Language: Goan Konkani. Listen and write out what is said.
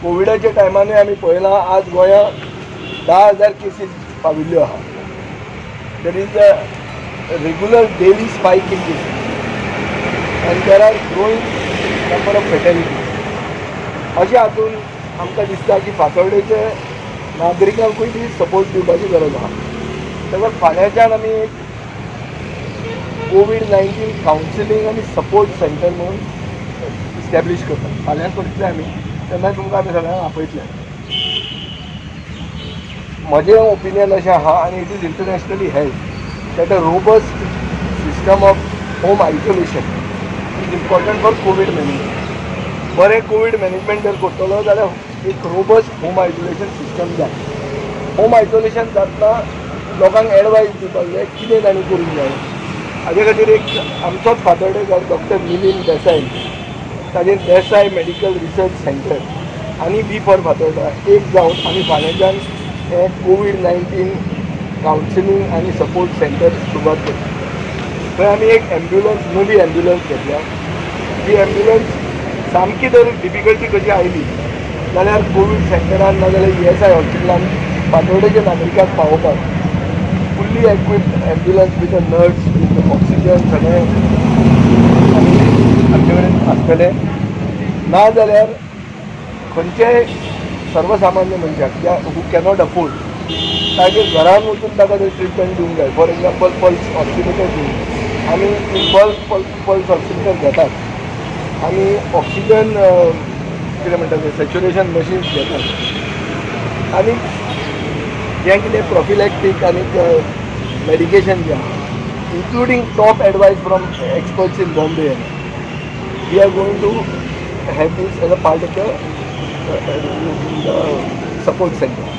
कोविडाच्या टायमानूय आमी पळयलां आज गोंया 10,000 केसीस पाविल्ल्यो आहा. There is a regular daily spike in cases and there are growing number of fatalities. अशें हातून आमकां दिसता की फातोर्डेचे नागरिकांकूय बी सपोर्ट दिवपाची गरज आहा. तेका फाल्यांच्यान आमी एक कोवीड-19 कावन्सिलींग आनी सपोर्ट सेंटर म्हणून इस्टॅब्लीश करता. फाल्यां करतले आमी, तेन्ना तुमकां आमी सगळ्यांक आपयतले. म्हजें ओपिनियन अशें आहा आनी it is internationally held that a robust system of home isolation is important for COVID management. बरें कोवीड मॅनेजमेंट जर करतलो जाल्यार एक रोबस्ट होम आयसोलेशन सिस्टम जाय. होम आयसोलेशन जातना लोकांक एडवायस दिवपाक जाय कितें तांणी करूंक जाय. हाजे खातीर एक आमचोच फातर्डेकार डॉक्टर मिलिंद देसाय, ताजेर देसाय मेडिकल रिसर्च सेंटर आनी बी फॉर फातोर्डा एक जावन आमी फाल्यांच्यान हें कोवीड-19 कावन्सिलींग आनी सपोर्ट सेंटर सुरवात करता. थंय आमी एक एम्ब्युलन्स, नवी एम्ब्युलन्स घेतल्या. ही एम्ब्युलन्स सामकी जर डिफिकल्टी कशी आयली जाल्यार कोवीड सेंटरान नाजाल्यार ESI हॉस्पिटलान फातोर्डेच्या नागरिकांक पावोवपाक fully equipped ambulance with a nurse, with oxygen सगळें आमी आमचे कडेन आसतलें. ना जाल्यार खंयचेय सर्वसामान्य मनशाक ज्या हू कॅनॉट अफोर्ड ताजे घरान वचून ताका जर ट्रिटमेंट दिवंक जाय, फॉर एग्जाम्पल पल्स ऑक्सिमिटर दिवंक, आमी पल्स ऑक्सिमिटर घेतात आनी ऑक्सिजन कितें म्हणटा तें सॅच्युरेशन मशीन्स घेतात आनी जें कितें प्रोफिलॅक्टीक आनी मेडिकेशन जें आहा, including top advice from experts in Bombay, we are going to have this as a part of the support centre.